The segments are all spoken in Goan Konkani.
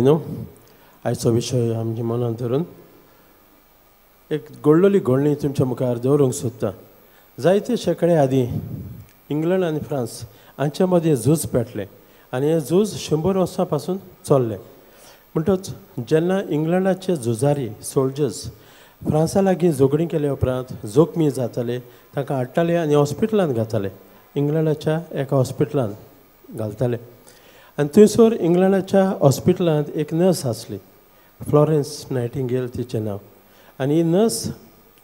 न्हू आयचो विशय आमच्या मनान धरून एक घडलेली घडणी तुमच्या मुखार दवरूंक सोदता. जायते शेंकडे आदीं इंग्लंड आनी फ्रांस हांच्या मदीं झूज पेटलें आनी हें झूज 100 वर्सां पासून चल्लें. म्हणटच जेन्ना इंग्लंडाचे झुजारी सोल्जर्स फ्रांसा लागीं झगडीं केल्या उपरांत जोखमी जाताले, तांकां हाडटाले आनी हॉस्पिटलांत घाताले, इंग्लंडाच्या एका हॉस्पिटलांत घालताले. आनी थंयसर इंग्लंडाच्या हॉस्पिटलांत एक नर्स आसली, फ्लॉरेन्स नायटिंगेल तिचें नांव. आनी ही नर्स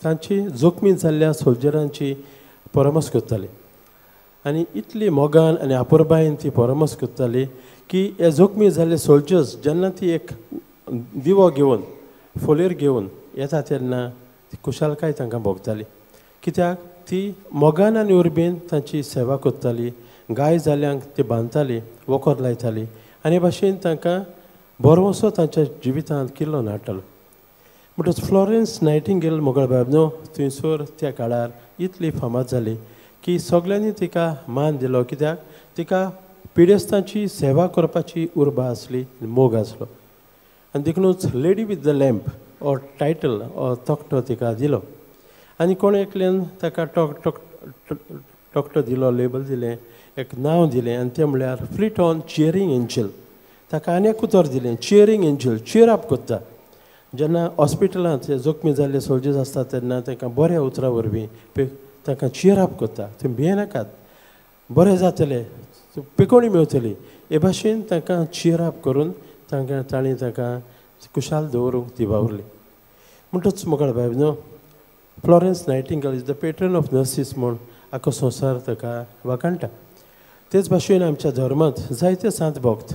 तांची जोखमी जाल्ल्या सोल्जरांची परामर्श करताली आनी इतली मोगान आनी आपुरबायेन ती परामर्श करताली की हे जोखमी जाल्ले सोल्जर्स जेन्ना ती एक दिवो घेवन फोलेर घेवन येता तेन्ना ती खुशालकाय तांकां भोगताली, कित्याक ती मोगान आनी उर्बेन तांची सेवा करताली. गाय जाल्ल्यांक ती बांदताली, वखद लायताली आनी हे भाशेन तांकां बरोसो तांच्या जिवितांत किल्लो हाडटालो. म्हणटच फ्लॉरेन्स नायटिंगेल मोगळ बाब न्हू थंयसर त्या काळार इतली फामाद जाली की सगल्यांनी तिका मान दिलो, कित्याक तिका पिडेस्तांची सेवा करपाची उर्बा आसली, मोग आसलो. आनी देखूनच लेडी विथ the lamp हो टायटल हो तकटो तिका दिलो. आनी कोण एकल्यान ताका तकटो दिलो, लेबल दिलें, एक नांव दिलें आनी तें म्हणल्यार फ्लिट ऑन चियरींग एंजल. ताका आनी एक उतर दिलें, चियरींग एंजल, चियर अप करता. जेन्ना हॉस्पिटलांत जोखमी जाल्ले सोल्जर्स आसतात तेन्ना तांकां बऱ्या उतरां वरवीं तांकां चियर अप करता, तुमी भियेनाकात, बरें जातलें, पिकोणी मेवतली, हे भाशेन तांकां चियर अप करून तांकां तांणी तांकां खुशाल दवरूंक ती वावरली. म्हणटच मोगाळ बाय न्हू, Florence Nightingale is the patron of nurses म्हूण आख्खो संवसार ताका वाखाणटा. तेच भाशेन आमच्या धर्मांत जायते सांत भक्त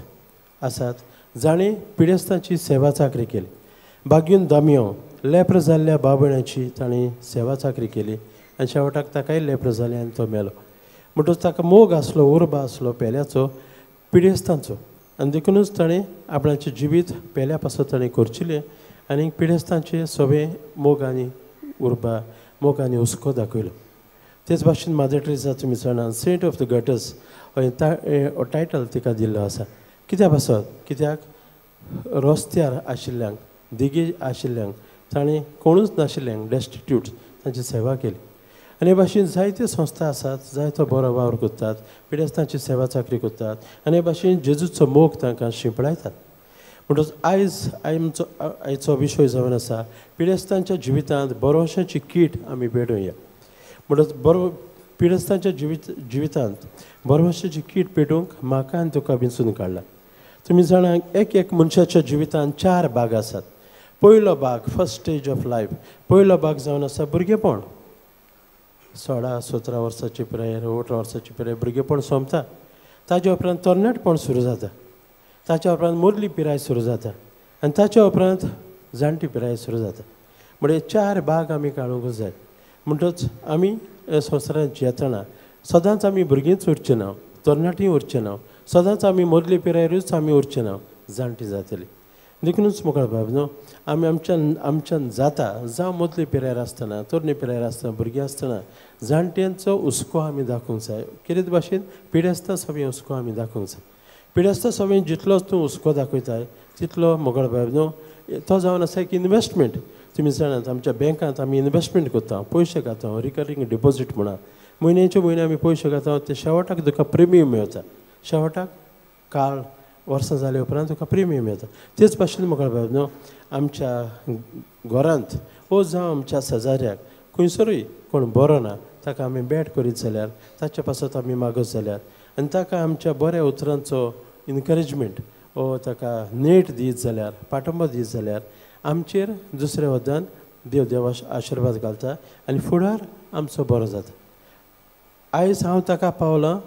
आसात जाणीं पिडेस्तांची सेवा चाकरी केली. बागीन दामियो लेप्र जाल्ल्या बाबण्याची तांणी सेवा चाकरी केली आनी शेवटाक ताकाय लेप्र जालें आनी तो मेलो. म्हणटच ताका मोग आसलो, उर्बा आसलो पेल्याचो, पिडेस्तांचो, आनी देखूनच ताणें आपणाचें जिवीत पेल्या पासत ताणें करचिलें आनी पिडेस्तांचे सगळे मोग आनी उर्बा, मोग आनी हुस्को दाखयलो. तेच भाशेन मादर टेरेसा तुमी जाणा, सेंट ऑफ the gutters हो टायटल तिका दिल्लो आसा. कित्या पासत? कित्याक रस्त्यार आशिल्ल्यांक, दिगे आशिल्ल्यांक, ताणें कोणूच नाशिल्ल्यांक, डेस्टिट्यूट, तांची सेवा केली. आनी हे भाशेन जायत्यो संस्था आसात, जायतो बरो वावर करतात, पिडेस्तांची सेवा चाकरी करतात आनी हे भाशेन जेजूचो मोग तांकां शिंपडायतात. म्हणटच आयज आमचो आयचो विशय जावन आसा पिडेस्तांच्या जिवितांत बरोशाची कीट आमी पेटोवया. म्हणटच बरो पिडेस्तांच्या जिवितांत बरोशाची कीट पेटोवंक म्हाका आनी तुका विंचून काडला. तुमी जाणा, एक एक मनशाच्या जिवितांत 4 भाग आसात. पयलो भाग, फर्स्ट स्टेज ऑफ लायफ, पयलो भाग जावन आसा भुरगेपण. 16-17 वर्साची पिरायेर, 18 वर्साची पिरायेर भुरगेपण सोंपता. ताच्या उपरांत तरणाटपण सुरू जाता, ताच्या उपरांत मदली पिराय सुरू जाता आनी ताच्या उपरांत जाणटी पिराय सुरू जाता. म्हणजे 4 भाग आमी काडूंक जाय. म्हणटच आमी संवसारांत जियेतना सदांच आमी भुरगींच उरचें ना, तरणाटीं उरचें ना, सदांच आमी मदले पिरायेरूच आमी उरचें ना, जाणटी जातली. देखूनच मोगाळ बाब न्हू, आमी आमच्यान जाता जावं मदले पिरायेर आसतना, तरणे पिरायेर आसतना, भुरगीं आसतना जाणट्यांचो हुस्को आमी दाखोवंक जाय. कितें भाशेन पिडेस्तां सगळें हुस्को आमी दाखोवंक जाय. पिडेस्तां सगळें जितलो तूं हुस्को दाखयताय तितलो मोगाळ बाब न्हू तो जावन आसा एक इनवेस्टमेंट. तुमी जाणात, आमच्या बँकांत आमी इनवेस्टमेंट करता, पयशे घाता, रिकरींग डिपोजीट म्हणा, म्हयन्याचे म्हयने आमी पयशे घाता, ते शेवटाक तुका प्रिमियम मेळटा. शेवटाक काळ वर्सां जाल्या उपरांत तुका प्रिमियम येता. तेच भाशेन मोगाळ बाब न्हू, आमच्या घरांत ओ जावं आमच्या शेजाऱ्याक खंयसरूय कोण बरो ना ताका आमी बेट करीत जाल्यार, ताच्या पासत आमी मागत जाल्यार आनी ताका आमच्या बऱ्या उतरांचो इनकरेजमेंट ओ ताका नेट दीत जाल्यार, पाठिंबो दीत जाल्यार आमचेर दुसऱ्या वदान देव देव आशिर्वाद घालता आनी फुडार आमचो बरो जाता. आयज हांव ताका पावलां,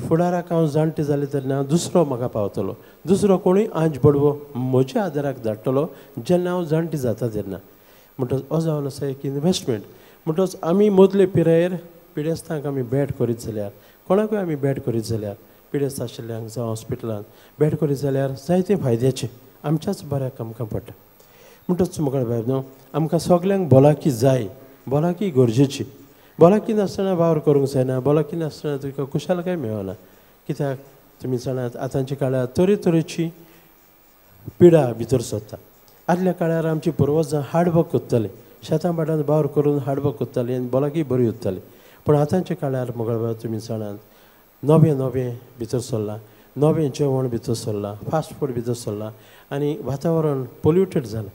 फुडाराक हांव जाणटें जालें तेन्ना दुसरो म्हाका पावतलो, दुसरो कोणूय आंज बडवो म्हज्या आदाराक धाडटलो जेन्ना हांव जाणटें जाता तेन्ना. म्हणटच हो जावन आसा एक इनवेस्टमेंट. म्हणटच आमी मदले पिरायेर पिडेस्तांक आमी भेट करीत जाल्यार, कोणाकूय आमी भेट करीत जाल्यार, पिडेस्त आशिल्ल्यांक जावं हॉस्पिटलांत भेट करीत जाल्यार जायते फायद्याचें आमच्याच बऱ्याक आमकां पडटा. म्हणटच मोगाळ बाब न्हू, आमकां सगल्यांक भलायकी जाय, भलायकी गरजेची. भलायकी नासतना वावर करूंक जायना, भलायकी नासतना तुका खुशालकाय मेळना. कित्याक तुमी जाणात, आतांच्या काळार तरेतरेची पिडा भितर सोदता. आदल्या काळार आमची पुर्वजां हार्डवर्क करतालीं, शेतां भाटांत वावर करून हार्डवर्क करतालीं आनी भलायकी बरी उरताली. पूण आतांच्या काळार मोगळ तुमी जाणात, नवें नवें भितर सरलां, नवें जेवण भितर सरलां, फास्ट फूड भितर सरलां आनी वातावरण पोल्युटेड जालां.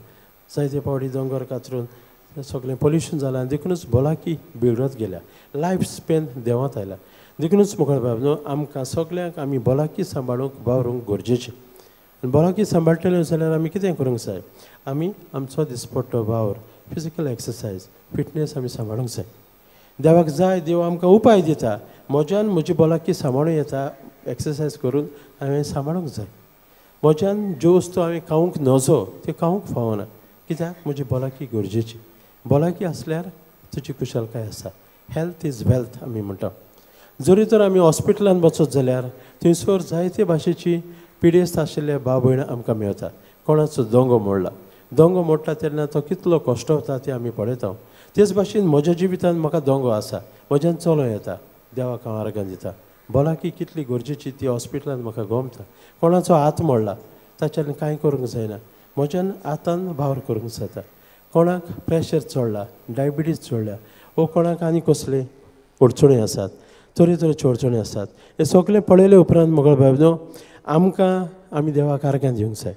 जायते फावटी दोंगर कातरून सगळें पोल्युशन जालां आनी देखूनच भलायकी बिगडत गेल्या, लायफ स्पेन देंवत आयला. देखूनच मुखार बाब न्हू आमकां सगल्यांक आमी भलायकी सांबाळूंक वावरूंक गरजेचें. आनी भलायकी सांबाळटले जाल्यार आमी कितें करूंक जाय, आमी आमचो दिसपट्टो वावर, फिजिकल एक्सरसायज, फिटनेस आमी सांबाळूंक जाय. देवाक जाय, देव आमकां उपाय दिता, म्हज्यान म्हजी भलायकी सांबाळूं येता, एक्सरसायज करून हांवें सांबाळूंक जाय. म्हज्यान ज्यो वस्तू हांवें खावंक नजो त्यो खावंक फावना, कित्याक म्हजी भलायकी गरजेची. भलायकी आसल्यार तुजी कुशलकाय आसा. हेल्थ is wealth आमी म्हणटा. जरी तर आमी हॉस्पिटलान वचत जाल्यार थंयसर जायते भाशेची पिडेस्त आशिल्ले भाव भयण आमकां मेळटा. कोणाचो दोंगो मोडला, दोंगो मोडटा तेन्ना तो कितलो कश्टवता तें आमी पळयता. तेच भाशेन म्हज्या जिवितांत म्हाका दोंगो आसा, म्हज्यान चलों येता, देवाक हांव आर्गां दिता. भलायकी कितली गरजेची ती हॉस्पिटलान म्हाका गोमता. कोणाचो हात मोडला ताच्यान कांय करूंक जायना, म्हज्यान हातान वावर करूंक जाता. कोणाक प्रेशर चडला, डायबिटीज चडल्या, वो कोणाक आनी कसले अडचणी आसात, तरेतरेच्यो अडचणी आसात. हें सगळें पळयले उपरांत मोगळ बाब न्हू आमकां आमी देवाक आर्गां दिवंक जाय.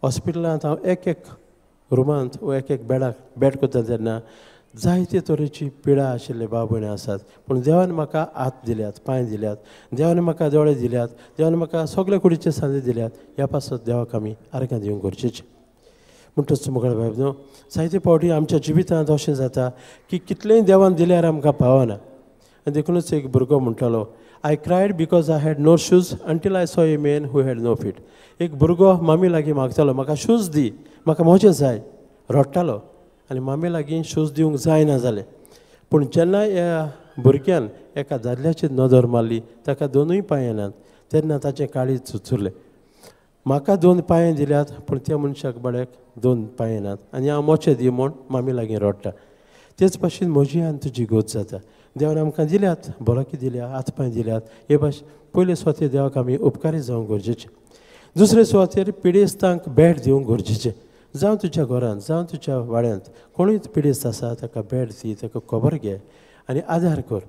हॉस्पिटलांत हांव एक एक रुमांत वो एक एक बेडाक बेड करता तेन्ना जायते तरेची पिडा आशिल्ले भाव भयणी आसात, पूण देवान म्हाका हात दिल्यात, पांय दिल्यात, देवान म्हाका दोळे दिल्यात, देवान म्हाका सगळे कुडीचे सांदे दिल्यात. ह्या पासत देवाक आमी आर्गां दिवंक गरजेचें. म्हणटच मोगळ बाब न्हू जायते फावटी आमच्या जिवितांत अशें जाता की कितलेंय देवान दिल्यार आमकां पावना. आनी देखूनच एक भुरगो म्हणटालो, I cried because I had no shoes until I saw a man who had no feet. एक भुरगो मामी लागीं मागतालो, म्हाका शूज दी, म्हाका मोजे जाय, रडटालो आनी मामी लागीं शूज दिवंक जायना जालें. पूण जेन्ना ह्या भुरग्यान एका दादल्याचेर नदर मारली, ताका दोनूय पांय येनात, तेन्ना ताचें काळीज चुचुरलें. म्हाका दोन पांय दिल्यात पूण त्या मनशाक बड्याक दोन पांय येनात आनी हांव मोचे दी म्हूण मामी लागीं रडटा. तेच भाशेन म्हजी आनी तुजी गोत जाता. देवान आमकां दिल्यात, भलायकी दिल्या, हात पांय दिल्यात, हे भाशेन पयले सुवातेर देवाक आमी उपकारी जावंक गरजेचें. दुसरे सुवातेर पिडेस्तांक भेट दिवंक गरजेचें. जावं तुज्या घरांत, जावं तुज्या वाड्यांत कोणूय पिडेस्त आसा ताका भेट दी, ताका खबर घे आनी आदार कर.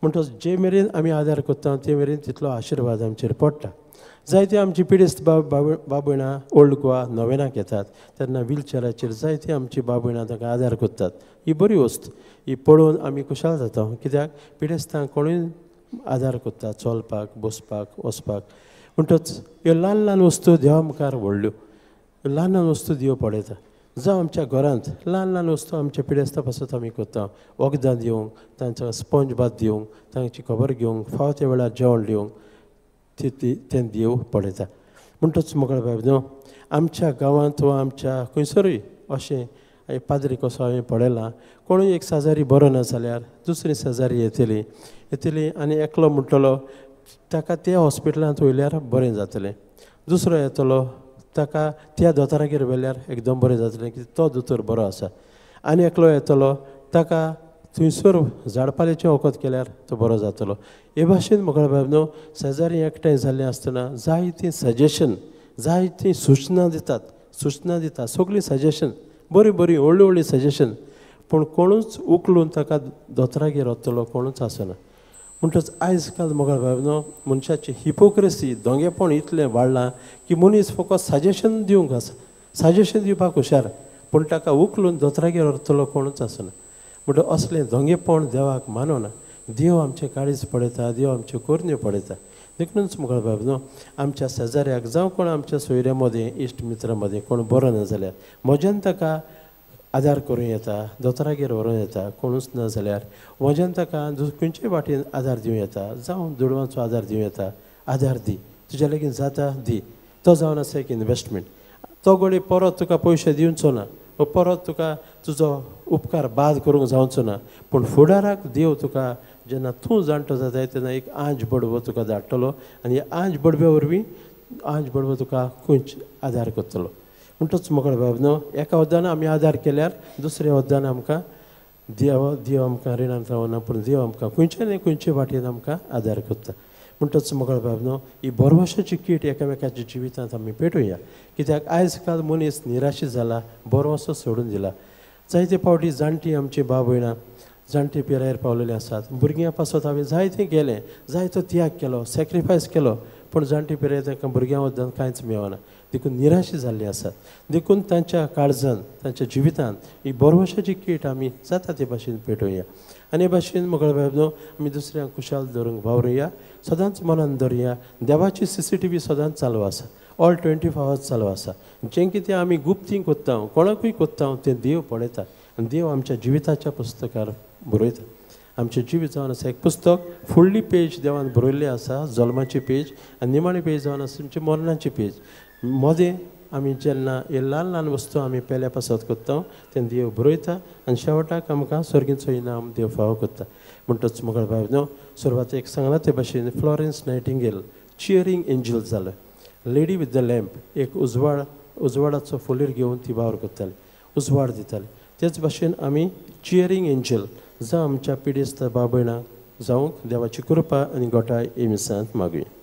म्हणटच जे मेरेन आमी आदार करता ते मेरेन तितलो आशिर्वाद आमचेर पडटा. जायते आमची पिडेस्त बाब भयणां ओल्ड गोवा नोवेनाक येतात तेन्ना व्हीलचेराचेर जायते आमची बाब भयणां ताका आदार करतात. ही बरी वस्त, ही पळोवन आमी खुशाल जाता, कित्याक पिडेस्तांक कोणूय आदार करता चलपाक, बसपाक, वचपाक. म्हणटच ह्यो ल्हान ल्हान वस्तू देवा मुखार व्हडल्यो, ल्हान ल्हान वस्तू देव पळयता. जावं आमच्या घरांत ल्हान ल्हान वस्तू आमच्या पिडेस्ता पासत आमी करता, वखदां दिवंक, तांचो स्पंज बात दिवंक, तांची खबर घेवंक, फावो त्या वेळार जेवण दिवंक, ती तें देव पळयता. म्हणटच मोगळ बाब न्हू आमच्या गांवांत वा आमच्या खंयसरूय अशें पाद्री कसो हांवें पळयलां, कोणूय एक शेजारी बरो ना जाल्यार दुसरी शेजारी येतली येतली आनी एकलो म्हणटलो ताका त्या हॉस्पिटलांत वयल्यार बरें जातलें, दुसरो येतलो ताका त्या दोतोरागेर व्हेल्यार एकदम बरें जातलें की तो दोतोर बरो आसा, आनी एकलो येतलो ताका थंयसर झाडपाल्याचें वखद केल्यार तो बरो जातलो. हे भाशेन मोगळ बाब न्हू शेजारी एकठांय जाल्लें आसतना जायतीं सजेशन, जायतीं सुचनां दितात, सुचनां दितात, सगळीं सजेशन बरीं बरीं व्हडलीं व्हडलीं सजेशन, पूण कोणूच उखलून ताका दोतोरागेर वतलो कोणूच आसना. म्हणटच आयज काल मोगळ बाब न्हू मनशाची हिपोक्रेसी, दोंगेपण इतलें वाडलां की मनीस फकत सजेशन दिवंक आसा, सजेशन दिवपाक हुशार, पूण ताका उखलून दोतोरागेर व्हरतलो कोणूच आसना. म्हणटच असलें दोंगेपण देवाक मानवना. देव आमचें काळीज पळयता, देव आमच्यो करण्यो पळयता. देखूनच मोगळ बाब न्हू आमच्या शेजाऱ्याक जावं कोण आमच्या सोयऱ्या मदीं, इश्ट मित्रां मदीं कोण बरो ना जाल्यार म्हज्यान ताका आदार करूं येता, दोतोरागेर व्हरूं येता, कोणूच ना जाल्यार म्हज्यान ताका खंयच्याय वाटेन आदार दिवं येता, जावं दुडवांचो आदार दिवं येता, आदार दी, तुज्या लागीं जाता दी. तो जावन आसा एक इनवेस्टमेंट. तो घडये परत तुका पयशे दिवचो ना, परत तुका तुजो उपकार बाद करूंक जावचो ना, पूण फुडाराक देव तुका जेन्ना तूं जाणटो जाताय तेन्ना एक आंज बडवो तुका धाडटलो आनी आंज बडव्या वरवीं आंज बडवो तुका खंयच आदार करतलो. म्हणटच मोगळ बाब न्हू एका वद्दान आमी आदार केल्यार दुसऱ्या वद्दान आमकां देव देव आमकां रिणांत रावना, पूण देव आमकां खंयचे न्हय खंयचे वाटेन आमकां आदार करता. म्हणटच मोगाळ बाबनो ही भरवशाची कीट एकामेकाच्या जिवितांत आमी पेटोवया. कित्याक आयज काल मनीस निराशी जाला, भरवसो सोडून दिला. जायते फावटी जाणटी आमची बाब भयणां जाणटी पिरायेर पावलेली आसात. भुरग्यां पासत हांवें जायतें केलें, जायतो त्याग केलो, सॅक्रिफायस केलो, पूण जाणटी पिरायेर तांकां भुरग्यां वचून कांयच मेळना, देखून निराशी जाल्ली आसात. देखून तांच्या काळजान, तांच्या जिवितांत ही भरवशाची कीट आमी जाता ते भाशेन पेटोवया. आनी हे भाशेन मोगाळ बाबनो आमी दुसऱ्यांक खुशाल दवरूंक वावरुया, सदांच मनान दवरुया. देवाची CCTV सदांच चालू आसा, ऑल 24 आवर्स चालू आसा. जें कितें आमी गुप्तीं कोत्ता, कोणाकूय कोत्ता, तें देव पळयता आनी देव आमच्या जिविताच्या पुस्तकार बरयता. आमचें जिवीत जावन आसा एक पुस्तक, फुडली पेज देवान बरयल्ली आसा, जल्माची पेज, आनी निमाणी पेज जावन आसा आमची मरणाची पेज. मदें आमी जेन्ना हे ल्हान ल्हान वस्तू आमी पेल्या पासत कोत्ता तेन्ना देव बरयता आनी शेवटाक आमकां सर्गीचो इनाम देव फावो कोत्ता. म्हणटच मोगाळ भाव सुरवातेक सांगलां ते भाशेन फ्लॉरेन्स नायटिंगेल चियरींग एंजल जालो. लेडी विथ the lamp, एक उजवाड, उजवाडाचो फोलीर घेवन ती वावर करताली, उजवाड दिताली. तेच भाशेन आमी चियरींग एंजल जावं आमच्या पिडेस्त बाब भयणांक जावंक देवाची कृपा आनी गोठाय हे मिसांत मागुया.